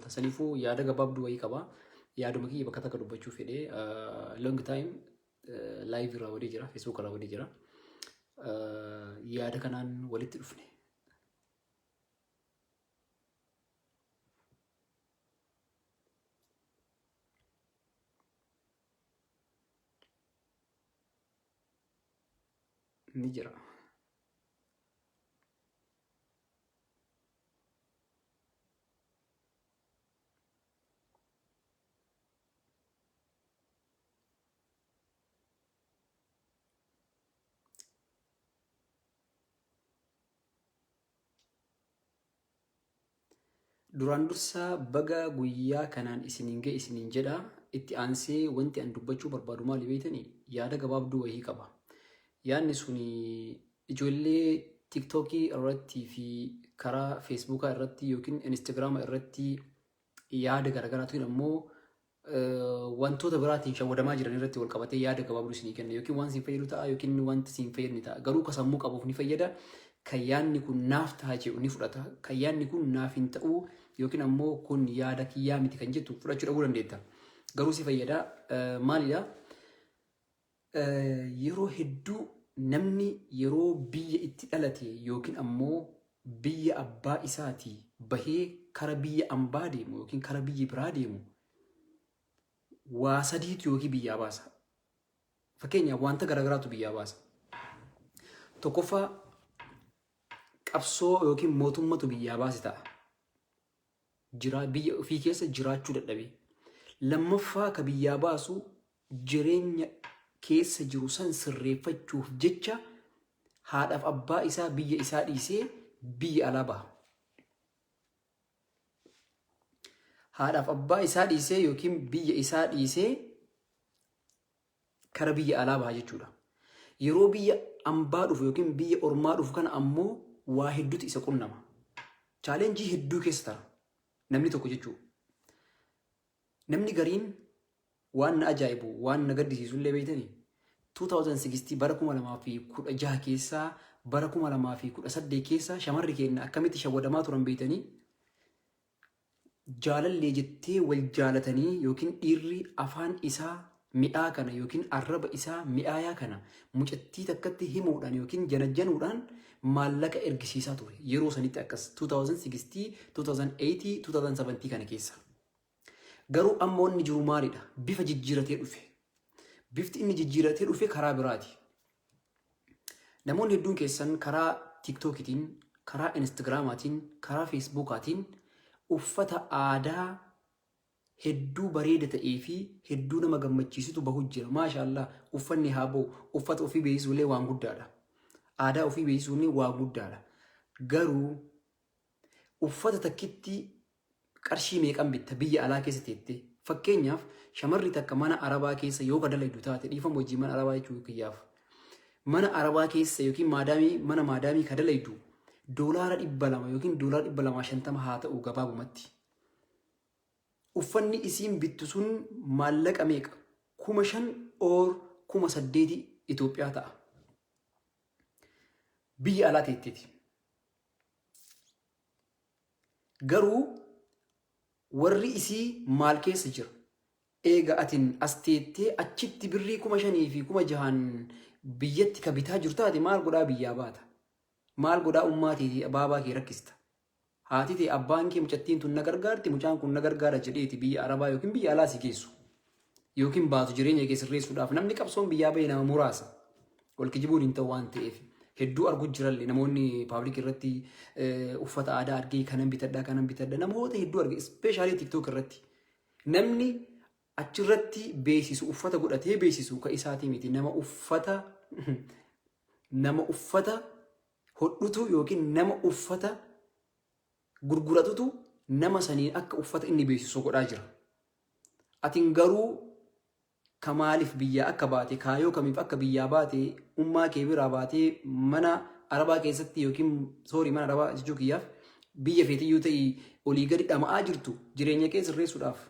fudhata. Saniifuu yaada gabaabduu wayii qaba. Yaaduma kiyya bakka takka dubbachuu fedhee long time live irraa wadee jira, Facebook irraa wadee jira. Yaada kanaan walitti dhufne. Ni jira. Duraan dursa baga guyyaa kanaan isiniin ga'e isiniin jedha. Itti aansee wanti an dubbachuu barbaadu maali beektanii? Yaada gabaabduu wayii qaba. Yaadni suni ijoollee TikTokii irratti fi karaa Feesbuukaa irratti yookiin Instagiraama irratti yaada garaagaraatiin ammoo wantoota biraatiin shawwadamaa jiran irratti wal qabatee yaada gabaabduu isinii kenna yookiin waan siin fayyadu ta'a yookiin wanta siin fayyadne ta'a. Garuu ka sammuu qabuuf ni fayyada. Kan yaadni kun naaf ta'a jedhu ni fudhata. Kan yaadni kun naaf hin ta'u yookiin ammoo kun yaada kiyyaa miti kan jettu fudhachuu dhabuu dandeetta. Garuu si fayyada. Maalidha? Yeroo hedduu namni yeroo biyya itti dhalate yookiin ammoo biyya abbaa isaatii bahee kara biyya ambaa deemu yookiin kara biyya biraa deemu waa sadiitu yookiin biyyaa baasa. Fakkeenyaaf wanta garaagaraatu biyyaa baasa. Tokkoffaa qabsoo yookiin mootummatu biyyaa baase ta'a. Jiraa biyya ofii keessa jiraachuu dadhabee. Lammaffaa ka biyyaa baasu jireenya keessa jiru san sirreeffachuuf jecha haadhaaf abbaa isaa biyya isaa dhiisee biyya alaa baha. Haadhaaf abbaa isaa dhiisee yookiin biyya isaa dhiisee kara biyya alaa baha jechuudha. Yeroo biyya ambaa dhufu yookiin biyya ormaa dhufu kana ammoo waa hedduutu isa qunnama. Chaalenjii hedduu keessa tara namni tokko jechuudha. Namni gariin waan na ajaa'ibu waan na gaddisiisu illee beektanii 2016 bara 2016 keessaa bara 2018 keessa shamarri keenya akkamitti shawwadamaa turan beektanii jaalallee jettee wal jaalatanii yookiin dhiirri afaan isaa mi'aa kana yookiin arraba isaa mi'aayaa kana mucattii takkatti himuudhaan yookiin janajjanuudhaan maallaqa ergisiisaa ture. Yeroo sanitti akkas 2016, 2018, 2017 kana keessa. Garuu amma wanni jiru maalidha? Bifa jijjiiratee dhufe. Bifti inni jijjiiratee dhufe karaa biraati. Namoonni hedduun keessan karaa tiiktookiitiin, karaa instagiraamaatiin, karaa feesbuukaatiin uffata aadaa hedduu bareeda ta'ee fi hedduu nama gammachiisutu bahu jira. Maashaallah uffanni haa bahu. Uffata ofii beeksisuullee waan guddaadha. Aadaa ofii beeksisuun waan guddaadha. Garuu uffata takkitti qarshii meeqan bitta biyya alaa keessa teettee? Fakkeenyaaf shamarri takka mana arabaa keessa yoo ka dalaydu taate dhiifama wajjin mana arabaa jechuu kiyyaaf. Mana arabaa keessa yookiin maadaamii mana maadaamii ka dalaydu doolaara 200 yookiin doolaara 250 haa ta'u gabaabumatti. Uffanni isiin bittu sun maallaqa meeqa? 5,000 or 8,000 Itoophiyaa ta'a. Biyya alaa teetteeti. Garuu warri isii maal keessa jira? Eega atin as teettee achitti birrii 5,000 fi 6,000 biyyatti ka bitaa jiru taate maal godhaa biyyaa baata? Maal godhaa ummaa tee fi baabaa kee rakkista? Haati tee abbaan kee mucattiin tun na gargaarti mucaan kun na gargaara jedheeti biyya Arabaa yookiin biyya alaa si geessu. Yookiin baatu jireenya kee sirreessuudhaaf namni qabsoon biyyaa bahe nama muraasa. Wal kijibuun hin ta'u waan ta'eef. Hedduu argu jiralle namoonni paablik irratti uffata aadaa argee kanan bitadha kanan bitadha namoota hedduu arge ispeeshaalii tiktook irratti. Namni achirratti beeksisu uffata godhatee beeksisu ka isaatii miti nama uffata nama uffata hodhutu yookiin nama uffata gurguratutu nama saniin akka uffata inni beeksisu godhaa jira. Atin garuu ka maaliif biyyaa akka baate kaayoo kamiif akka biyyaa baate ummaa kee biraa baatee mana arabaa keessatti yookiin soorii mana arabaa jechuu kiyyaaf biyya feetiyyuu ta'ii olii gadi dhama'aa jirtu jireenya kee sirreessuudhaaf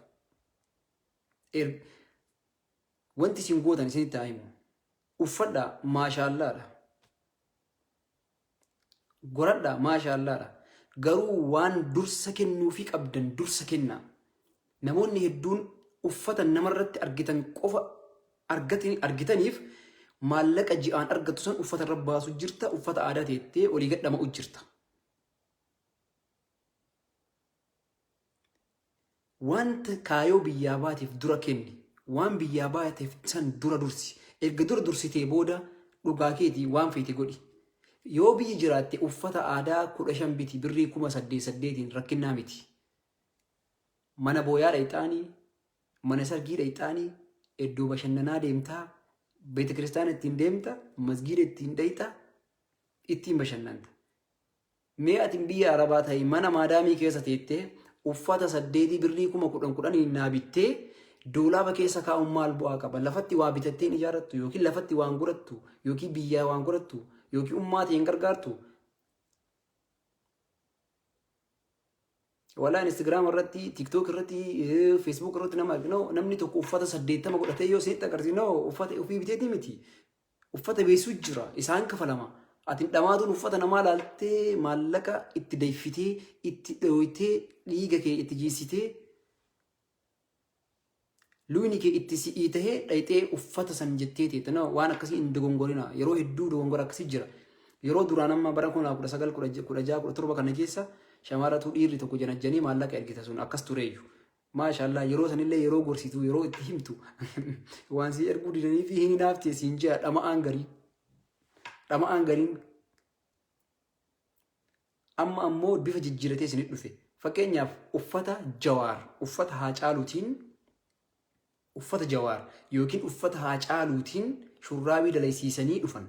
wanti isin gootan isinitti haa himu. Uffadhaa maashaallaadha. Goradhaa maashaallaadha. Garuu waan dursa kennuufii qabdan dursa kennaa. Namoonni hedduun uffata namarratti argitan qofa argitaniif maallaqa ji'aan argattu san uffata irra baasu jirta, uffata aadaa teettee olii gad dhama'u jirta. Wanta kaayoo biyyaa baateef dura kenni. Waan biyyaa baateef san dura dursi. Erga dura dursitee booda dhugaa keetii waan feete godhi. Yoo biyya jiraatte uffata aadaa 15 biti birrii 8,000 8n rakkinnaa miti. Mana booyaa dhayxaanii, mana sargii dhayxaanii, iddoo bashannanaa deemtaa, beeta kiristaana ittiin deemta, masgiida ittiin dhayxa, ittiin bashannanta. Mee atin biyya Arabaa ta'i mana maadaamii keessa teettee uffata saddeetii birrii 10,000 10,000n naa bittee doolaaba keessa kaa'uun maal bu'aa qaba? Lafatti waa bitattee hin ijaarattu yookiin lafatti waan godhattu yookiin biyyaa waan godhattu yookiin ummaa ta'e hin gargaartu. Walaa Instagram irratti, TikTok irratti, Facebook irratti nama argina. Namni tokko uffata 80 godhatee yoo isinitti agarsiise no uffata ofii biteetii miti. Uffata beeksisuu jira. Isaan kafalama. Ati dhamaatuun uffata namaa laaltee maallaqa itti deeffitee, itti dhooytee, dhiiga kee itti jiisitee, luyni kee itti si'ii tahee dhayxee uffata san jettee teetta. No, waan akkasii hin dogongorina. Yeroo hedduu dogongora akkasii jira. Yeroo duraan amma bara 2019, 16, 17 kana keessa shamaratu dhiirri tokko janajjanii maallaqa ergita sun akkas tureeyyu. Maashaallah yeroo sanillee yeroo gorsitu yeroo itti himtu waan sii erguu didanii fi hin hinaafte siin jea dhama'aan garii. Dhama'aan gariin amma ammoo bifa jijjiiratee isinit dhufe. Fakkeenyaaf uffata Jawaar, uffata Haacaaluutiin uffata Jawaar yookiin uffata Haacaaluutiin shurraabii dalaysiisanii dhufan.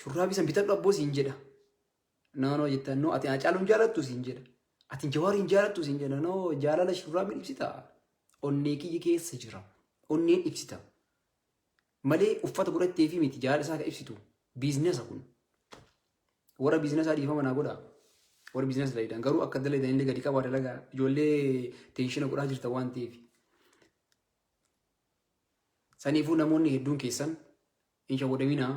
Shurraabii san bitadhu abboo siin jedha. No no jettan no ati Haacaaluu hin jaalattu siin jedha. Ati Jawaar hin jaalattu siin jedha. No jaalala shurraabiin ibsita. Onnee kiyya keessa jira. Onneen ibsita. Malee uffata godhattee fi miti jaalala isaa kan ibsitu. Biizinasa kun. Warra biizinasaa dhiifama naa godha. Warra biizinasa dalagan garuu akka dalagan illee gadi qabaa dalagaa. Ijoollee teenshina godhaa jirta waan ta'eef. Saniifuu namoonni hedduun keessan hin shawwadaminaa.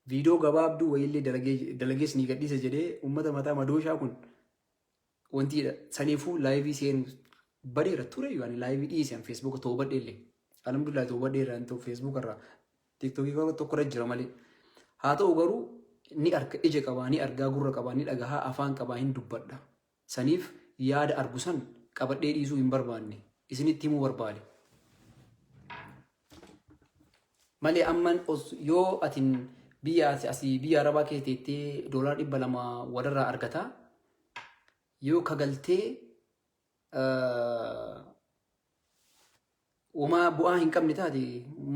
Viidiyoo gabaabduu wayiillee dalagee dalagee isinii gadhiisa jedhee uummata mataa madooshaa kun wantiidha. Saniifuu laayivii seenu badeera ture iyyuu ani laayivii dhiise an feesbuuka toobadhe illee. Alhamdulillah toobadhe irraa hin ta'u feesbuuka irraa tiiktookii garuu tokko irra jira malee. Haa ta'u garuu ni arga ija qabaa ni argaa gurra qabaa ni dhagahaa afaan qabaa hin dubbadha. Saniif yaada argu san qabadhee dhiisuu hin barbaanne. Isinitti himuu barbaade. Malee amman yoo atin biyya asii biyya Arabaa keessa teettee doolaara 200 walirraa argataa yoo kagaltee homaa bu'aa hin qabne taate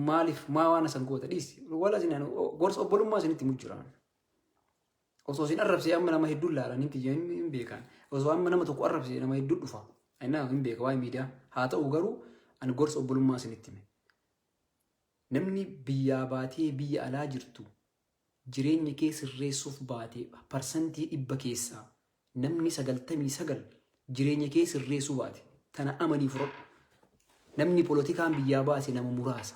maaliif maa waan san goota dhiisi. Wala isin gorsa obbolummaa isinitti himu jira. Osoo isin arrabsee amma nama hedduun laalan hin kiyya hin beekan. Osoo amma nama tokko arrabsee nama hedduu dhufa. Innaa hin beeka waa'ee miidiyaa. Haa ta'u garuu ani gorsa obbolummaa isinitti hime. Namni biyyaa baatee biyya alaa jirtu jireenya kee sirreessuuf baatee 100% keessaa namni 99 jireenya kee sirreessuu baate. Tana amanii fudhadhu. Namni polotikaan biyyaa baase nama muraasa.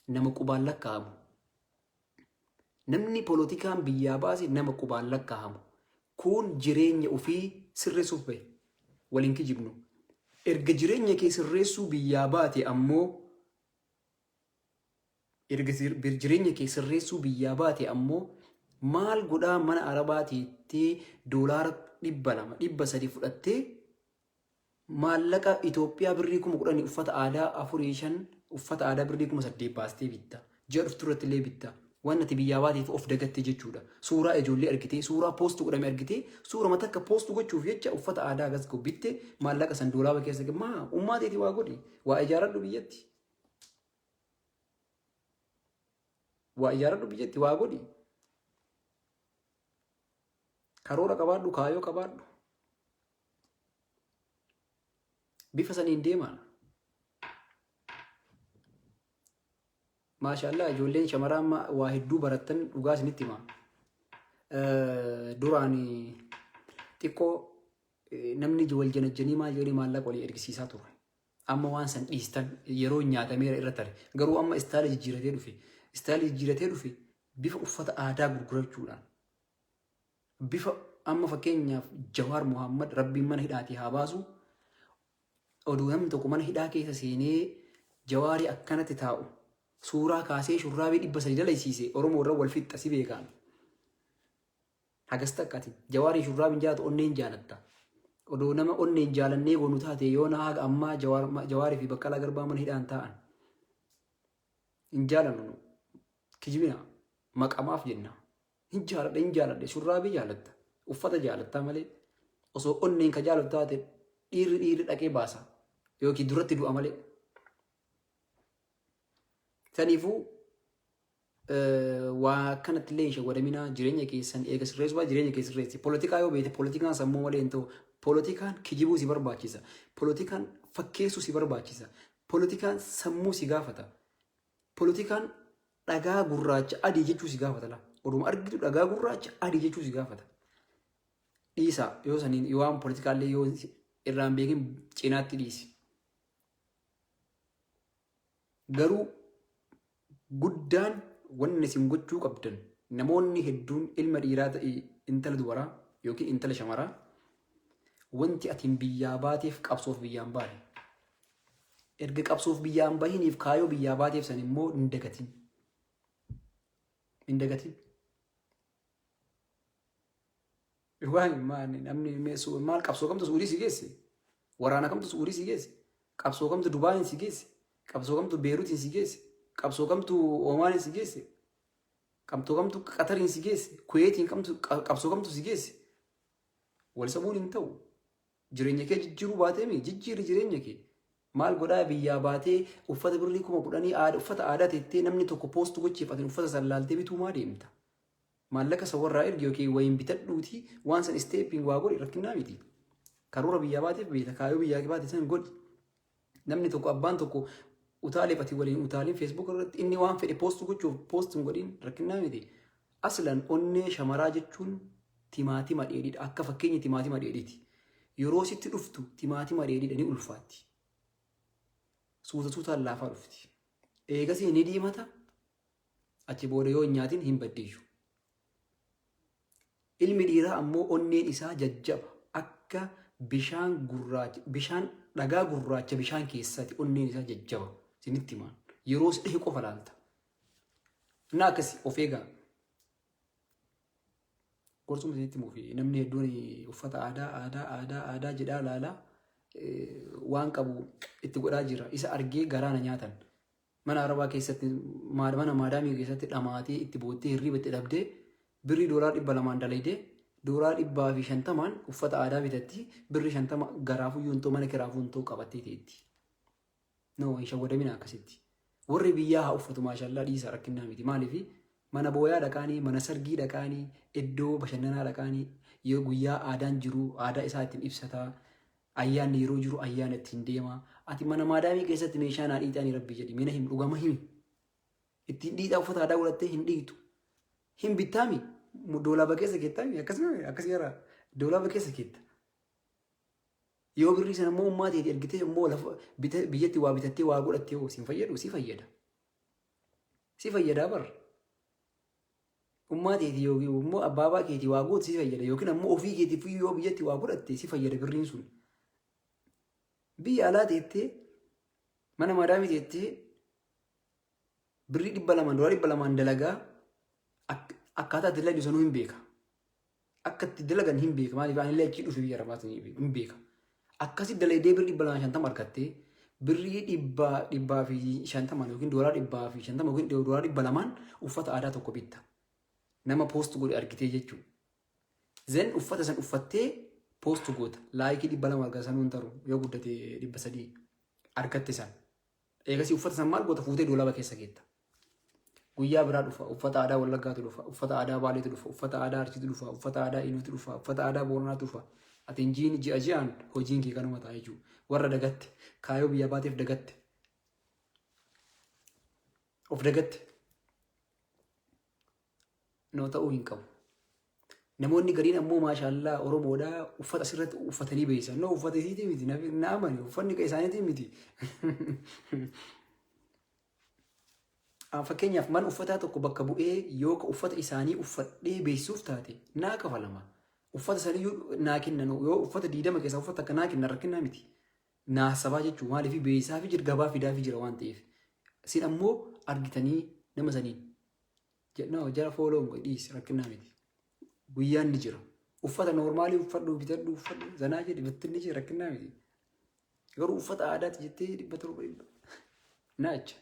Nama qubaan lakkaa'amu. Namni polotikaan biyyaa baase nama qubaan lakkaahamu. Kuun jireenya ofii sirreessuuf bahe. Wal hin kijibnu. Erga jireenya kee sirreessuu biyyaa baate ammoo erga jireenya kee sirreessuu biyyaa baate ammoo maal godhaa mana arabaa teettee doolaara 200 300 fudhattee Maallaqa Itoophiyaa birrii 10,000 uffata aadaa afurii shan uffata aadaa birrii 8,000 baastee bitta. Ji'a dhuftu irratti illee bitta. Waan ati biyyaa baateef of dagatte jechuudha. Suuraa ijoollee argitee, suuraa poost godhame argitee, suurama takka poost gochuuf jecha uffata aadaa agas bitte maallaqa san doolaaba keessa maa ummaa teeti waa godhi. Waa ijaaradhu biyyatti. Waa ijaaradhu biyyatti waa godhi. Karoora qabaadhu, kaayoo qabaadhu. Bifa saniin deemaa. Maashaallah ijoolleen shamaraa amma waa hedduu barattan dhugaa isinitti hima. Duraan xiqqoo namni wal janajjanii maal jedhanii maallaqa walii ergisiisaa ture. Amma waan san dhiistan yeroo nyaatameera irra tare. Garuu amma istaayila jijjiiratee dhufe. Istaayila jijjiiratee dhufe. Bifa uffata aadaa gurgurachuudhaan, bifa amma fakkeenyaaf Jawaar Mohammad rabbiin mana hidhaatii haa baasu. Oduu namni tokko mana hidhaa keessa seenee Jawaarii akkanatti taa'u suuraa kaasee shurraabii 300 dalaysiise, Oromoo irra wal fixxa si beekaan. Hagas takka ati Jawaarii shurraabiin jaalatu onneen jaalatta. Odoo nama onneen jaalannee goonu taate yoona haga ammaa Jawaarii fi Baqqalaa Garbaa mana hidhaan taa'an. Hin jaalannu nu. Kijibina maqamaaf jenna. Hin jaaladha, hin jaaladha, shurraabii jaalatta. Uffata jaalattaa malee osoo onneen ka jaalatu taate dhiirri dhiirri dhaqee baasa. Yookiin duratti du'a malee. Saniifuu waa akkanatti illee hin shawwadaminaa. Jireenya keessan eega sirreessuu baate jireenya kee sirreessi. Polotikaa yoo beekte, polotikaan sammuu malee hin ta'u. Polotikaan kijibuu si barbaachisa. Polotikaan fakkeessuu si barbaachisa. Polotikaan sammuu si gaafata. Polotikaan dhagaa gurraacha adii jechuu si gaafata laa. Oduma argitu dhagaa gurraacha adii jechuu si gaafata. Dhiisaa, yoo saniin yoo waan polotikaallee yoo irraan beekin cinaatti dhiisi. Garuu guddaan wanni isin gochuu qabdan, namoonni hedduun ilma dhiiraa ta'e intala dubaraa yookiin intala shamaraa, wanti atiin biyyaa baateef qabsoof biyyaan baane. Erga qabsoof biyyaan bahiniif kaayoo biyyaa baateef san immoo hin dagatin. Hin dagatin. Waan namni maal qabsoo kamtu Suudii si geesse? Waraana kamtu Suudii si geesse? Qabsoo kamtu Dubaayin si geesse? Qabsoo kamtu Beeruutiin si geesse? Qabsoo kamtu Omaaniin si geesse? Qabsoo kamtu Qatariin si geesse? Kuweetiin kamtu qabsoo kamtu si geesse? Wal sabuun hin ta'u. Jireenya kee jijjiiruu baateemi, jijjiiri jireenya kee. Maal godhaa biyyaa baatee uffata birrii 10,000 uffata aadaa teettee namni tokko post gocheef ati uffata san laaltee bituu maa deemta? Maallaqa san warraa ergi yookiin wayiin bitadhuutii waan san isteeppiin waa godhi, rakkinnaa miti. Karoora biyyaa baateef beekta, kaayoo biyyaa baate san godhi. Namni tokko, abbaan tokko utaaleef ati waliin utaalin. Facebook irratti inni waan fedhe post gochuuf post hin godhin, rakkinnaa miti. Aslan onnee shamaraa jechuun timaatima dheedhiidha. Akka fakkeenya timaatima dheedhiiti. Yeroo sitti dhuftu timaatima dheedhiidha, ni ulfaatti. Suuta suutaan laafaa dhufti. Eegasii ni diimata. Achi booda yoo hin nyaatin hin baddiyyu. Ilmi dhiiraa ammoo onneen isaa jajjaba, akka bishaan gurraacha, bishaan dhagaa gurraacha bishaan keessaati, onneen isaa jajjaba isinitti himaan. Yeroo si dhahe qofa laalta. Innaa akkasi of eegaa. Gorsuma isinitti himuufi namni hedduun uffata aadaa aadaa aadaa aadaa jedhaa laalaa waan qabu itti godhaa jira. Isa argee garaa na nyaatan. Mana arabaa keessatti, mana maadaamii keessatti dhamaatee, itti boottee, hirriiba itti dhabdee, birrii doolaar 200n dalaydee doolaar 150n uffata aadaa bitatti, birrii 50 garaafuyyuu hin ta'u, mana kiraafuu hin ta'u qabattee teetti. No, hin shawwadamina akkasitti. Warri biyyaa haa uffatu, maashallaa, dhiisa, rakkinnaa miti. Maaliif mana booyaa dhaqaanii, mana sargii dhaqaanii, iddoo bashannanaa dhaqaanii, yoo guyyaa aadaan jiru aadaa isaa ittiin ibsataa, ayyaanni yeroo jiru ayyaana ittiin deema. Ati mana maadaamii keessatti meeshaa naa dhiixanii rabbi jedhi mina him dhugama himi. Ittiin dhiixaa uffata aadaa godhattee hin dhiitu. Hin bittaami, doolaaba keessa keettaami, akkasuma akkas yaraa doolaaba keessa keetta. Yoo birrii sana immoo ummaa teeti ergitee immoo lafa biyyatti waa bitattee waa godhattee hoo siin fayyadu? Si fayyada. Si fayyadaa bar. Ummaa teeti yookiin immoo abbaabaa keetii waa gootu si fayyada, yookiin ammoo ofii keetiif yoo biyyatti waa godhatte si fayyada birriin sun. Biyya alaa teettee, mana maadaamii teettee, birrii 200n, doolaara 200n dalagaa, akkaataa itti dalagu sanuu hin beeka. Akka itti dalagan hin beeka. Maaliif ani illee achii dhufe biyya arabaatiin hin beeka. Akkasi dalaydee birrii 250 argattee, birrii 150n yookiin doolaara 150 yookiin doolaara 200n uffata aadaa tokko bitta. Nama post godhe argitee jechuudha. Then uffata san uffattee post goota. Like 200 argata, sanuu hin taru, yoo guddate 300 argatte san. Eegasii uffata san maal goota? Fuutee doolaaba keessa keetta. Guyyaa biraa dhufa. Uffata aadaa Wallaggaatu dhufa. Uffata aadaa Baaleetu dhufa. Uffata aadaa Arsiitu dhufa. Uffata aadaa Iluutu dhufa. Uffata aadaa Booranaatu dhufa. Ati jiin ji'a ji'aan hojiin kee kanuma ta'a jechuudha. Warra dagatte. Kaayoo biyya baateef dagatte. Of dagatte. No, ta'uu hin qabu. Namoonni gariin ammoo maashaallaa Oromoodha, uffata asirratti uffatanii beeysan. No, uffata isiitii miti, na amani, uffanni kan isaaniitii miti. Fakkeenyaaf mana uffataa tokko bakka bu'ee yoo ka uffata isaanii uffadhee beeksisuuf taate naa kafalama. Uffata saniyyuu naa kennan yoo uffata 20 keessaa uffata akka naa kennan rakkinnaa miti. Naa sabaa jechuun maaliif beeksisaa fi jira gabaa fidaa fi jira waan ta'eef. Isin ammoo argitanii nama saniin jedhna jara fooloo hin dhiisi rakkinnaa miti. Guyyaan ni jira. Uffata noormaalii uffadhu bitadhu uffadhu zanaa jedhi bittinni jira rakkinnaa miti. Garuu uffata aadaati jettee 700 dhibba. Naacha.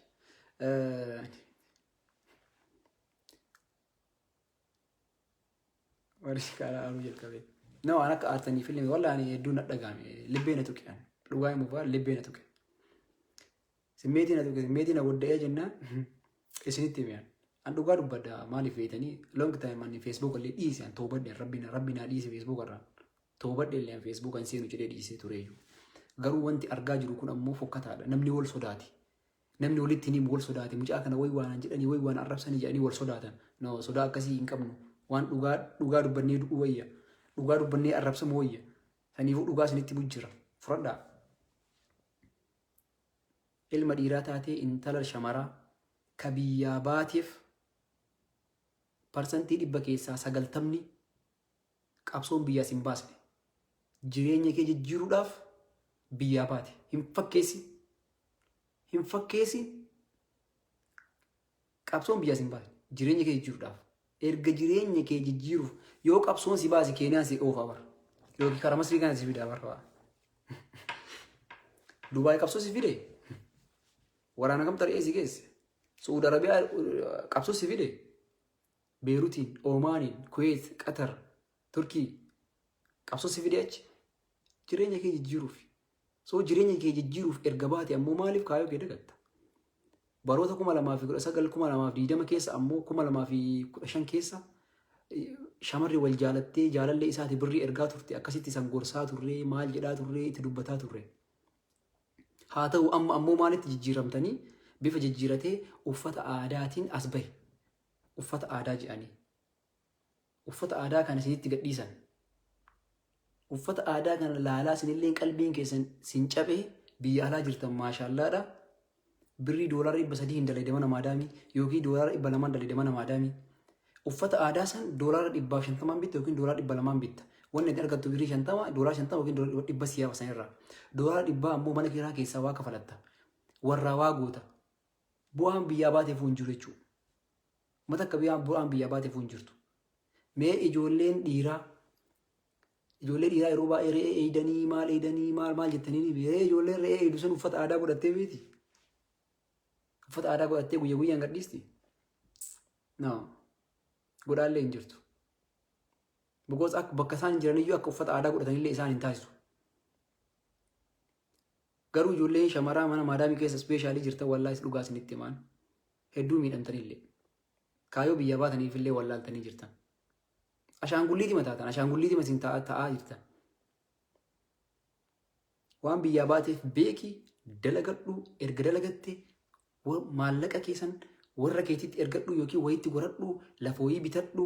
Warri karaa aaruu jalqabe. Na waan akka aartanii filmi wallah ani hedduu na dhagaame libbee na tuqe ani. Dhugaa himuuf waan libbee na tuqe. Simmeetii na tuqe simmeetii na wadda'ee jennaan isinitti hime ani. An dhugaa dubbadha maaliif beektanii long time ani Facebook illee dhiise an toobadhe rabbi na rabbi naa dhiise Facebook irraan. Toobadhe illee an Facebook an seenu jedhee dhiisee tureeyyu. Garuu wanti argaa jiru kun ammoo fokkataadha. Namni wal sodaate. Namni walitti hin himu wal sodaate. Mucaa kana wayi waan jedhanii wayi waan arrabsanii jedhanii wal sodaatan. No, sodaa akkasii hin qabnu. Waan dhugaa dhugaa dubbannee du'uu wayya. Dhugaa dubbannee arrabsamu wayya. Saniifuu dhugaa isinitti himu jira. Fudhadhaa. Ilma dhiiraa taatee intala shamaraa ka biyyaa baateef 100% keessaa 90ni qabsoon biyyaa sin baasne. Jireenya kee jijjiiruudhaaf biyyaa baate. Hin fakkeessin. Hin fakkeessin. Qabsoon biyyaa sin baasne. Jireenya kee jijjiiruudhaaf. Erga jireenya kee jijjiiruuf yoo qabsoon si baase Keeniyaan si oofaa bara. Yookiin karaa Masrii kana si fidaa bara. Dubaay qabsoo si fide. Waraana kam tar'ee si geesse? Su'uud Arabiyaa qabsoo si fide. Beerutiin, Oomaaniin, Kuweet, Qatar, Turkii qabsoo si fide achi. Jireenya kee jijjiiruuf. So jireenya kee jijjiiruuf erga baate ammoo maaliif kaayoo kee dagatta? Baroota 2019, 2020 keessa ammoo 2015 keessa shamarri wal jaalattee jaalallee isaati birrii ergaa turte akkasitti isan gorsaa turre maal jedhaa turre itti dubbataa turre. Haa ta'u amma ammoo maalitti jijjiiramtanii bifa jijjiiratee uffata aadaatiin as bahe. Uffata aadaa jedhanii. Uffata aadaa kana isinitti gadhiisan. Uffata aadaa kana laalaa isinillee qalbiin keessan sin cabee biyya alaa jirtan maashaallaadha. Birrii $300 hin dalayde mana maadaamii yookiin $200 dalayde mana maadaamii. Uffata aadaa san $150n bitta yookiin $200n bitta. Wanni ati argattu birrii 50, $50 yookiin $100 si hafa sanirraa. $100 ammoo mana kiraa keessaa waa kafalatta. Warraa waa goota. Bu'aan biyyaa baateefuu hin jiru jechuudha. Mata akka biyyaa bu'aan biyyaa baateefuu hin jirtu. Mee ijoolleen dhiiraa ijoollee dhiiraa yeroo baay'ee re'ee eeydanii maal eeydanii maal maal jettanii ni re'ee ijoolleen re'ee eeydu sun uffata aadaa godhattee beeti. Uffata aadaa godhattee guyya guyyaan gadhiisti. No. Godhaallee hin jirtu. Because akka bakka isaan jiraniyyuu akka uffata aadaa godhatanillee isaan hin taasisu. Garuu ijoolleen shamaraa mana maadaamii keessa ispeeshaalii jirtan wallaahi dhugaa isinitti himaan hedduu miidhamtanillee. Kaayoo biyyaa baataniifillee wallaaltanii jirtan. Ashaangulliitima taatan ashaangulliitima isin ta'aa jirtan. Waan biyyaa baateef beeki dalagadhu erga dalagatte maallaqa keessan warra keetitti ergadhu yookiin wayitti godhadhu lafa wayii bitadhu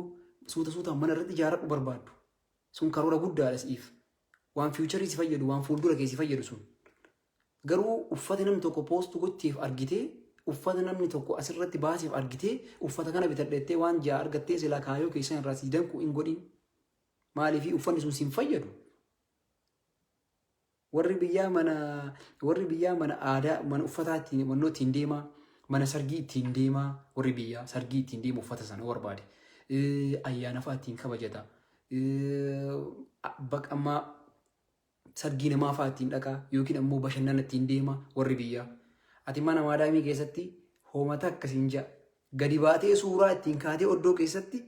suuta suutaan mana irratti ijaaradhu barbaaddu. Sun karoora guddaadha siif. Waan future si fayyadu waan fuuldura kee si fayyadu sun. Garuu uffata namni tokko poostu gocheef argitee uffata namni tokko asirratti baaseef argitee uffata kana bitadhettee waan ja'a argattee silaa kaayoo keessan irraa si danqu hin godhin. Maaliif uffanni sun si hin fayyadu. Warri biyyaa mana warri biyyaa mana aadaa mana uffataa ittiin wannoo ittiin deemaa mana sargii ittiin deemaa warri biyyaa sargii ittiin deemu uffata sana barbaade. Ayyaana fa'aa ittiin kabajata. Bakka ammaa sargii namaa fa'aa ittiin dhaqaa yookiin ammoo bashannana ittiin deema warri biyyaa. Ati mana maadaamii keessatti hoomata akkasiin ja'a. Gadi baatee suuraa ittiin kaatee oddoo keessatti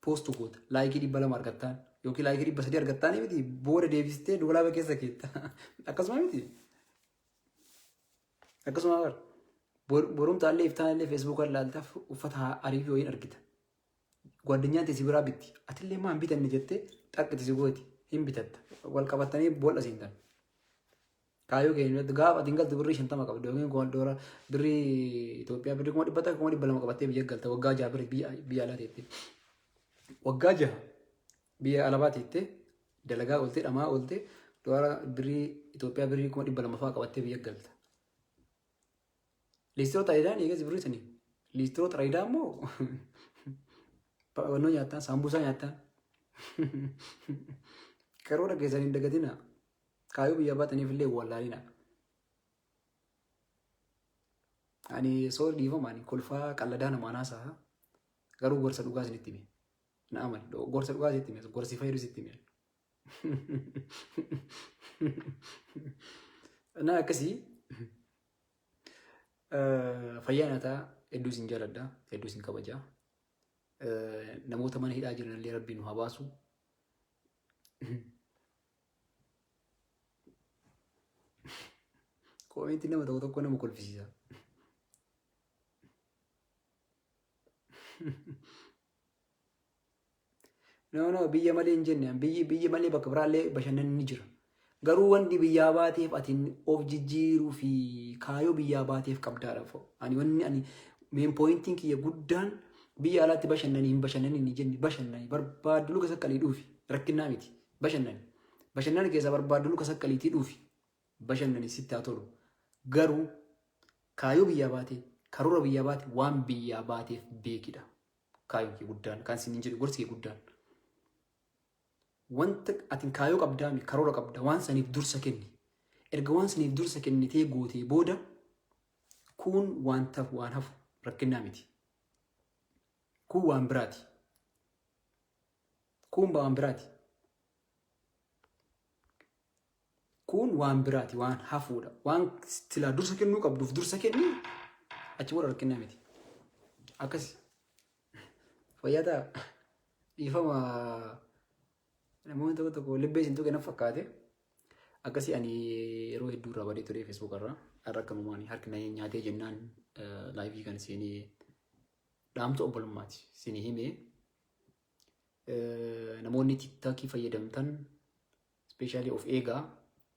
poostu goota. Laayikii 200 argattaan yookiin laayikii 300 argattaan miti booda deebistee doolaaba keessa keetta. Akkasuma miti. Akkasuma bara. Borumtaallee iftaanillee feesbuuka ilaaltaaf uffata ariifii wayiin argita. Gwaddanyaan tee si biraa bitti. Atillee maa hin bitanne jettee xaqqiti si gooti. Hin bitatta. Wal qabattanii boolla seentan. Kaayyoo keenya irratti gaafa ati hin galtu birrii 50 qabda yookiin kuma doora birrii Itoophiyaa birrii 100,000 200,000 qabattee biyya galta waggaa 6 birrii biyya biyya alaa teettee. Waggaa 6 biyya alabaa teettee dalagaa ooltee dhamaa ooltee doora birrii Itoophiyaa birrii 200,000 fa'aa qabattee biyya galta. Liistiroo taayidaan eegas birrii sanii. Liistiroo xarayidaa immoo wannoo nyaattan, saambusaa nyaattan. Karoora keessan hin dagatina. Kaayoo biyyaa baataniif illee wallaalina. Ani soor dhiifama, ani kolfaa qalladaa namaan haasa'a. Garuu gorsa dhugaa isinitti hime. Na amani. Gorsa dhugaa sitti hime. Gorsi fayyadu sitti hime. Na akkasii fayyaa nyaataa, hedduu isin jaaladha. Hedduu isin kabaja. Namoota mana hidhaa jiran illee Rabbiin nu haa baasu. Koomentii nama tokko tokko nama kolfisiisa. No, no, biyya malee hin jenne. Biyya malee bakka biraallee bashannanni ni jira. Garuu wanti biyyaa baateef ati of jijjiiruu fi kaayoo biyyaa baateef qabdaadha. Ani wanni ani main pointiin kiyya guddaan biyya alaatti bashannanii hin bashannanii hin jenne. Bashannanii barbaaddu luka saqqalii dhuufi, rakkinnaa miti bashannani. Bashannana keessaa barbaaddu luka saqqaliitii dhuufi, bashannani, sitti haa tolu. Garuu kaayoo biyyaa baatee, karoora biyyaa baate, waan biyyaa baateef beekidha. Kaayoo kee guddaan kan isin jedhu, gorsi kee guddaan. Wanta ati kaayoo qabdaami, karoora qabda, waan saniif dursa kenni. Erga waan saniif dursa kennitee gootee booda kun wanta waan hafu rakkinnaa miti. Kun waan biraati. Kun waan biraati. Kun waan biraati, waan hafuudha. Waan silaa dursa kennuu qabduuf dursa kenni, achi booda rakkinnaa miti. Akkasi. Fayyaa ta'a. Dhiifama, namoonni tokko tokko libbee isin tuqe na fakkaate. Akkasii ani yeroo hedduu irraa badee ture Facebook irraa. Har'a akkanumaan harki na nyaatee jennaan live kan seenee dhaamsa obbolummaati isinii himee. Namoonni TikTokii fayyadamtan especially of eegaa.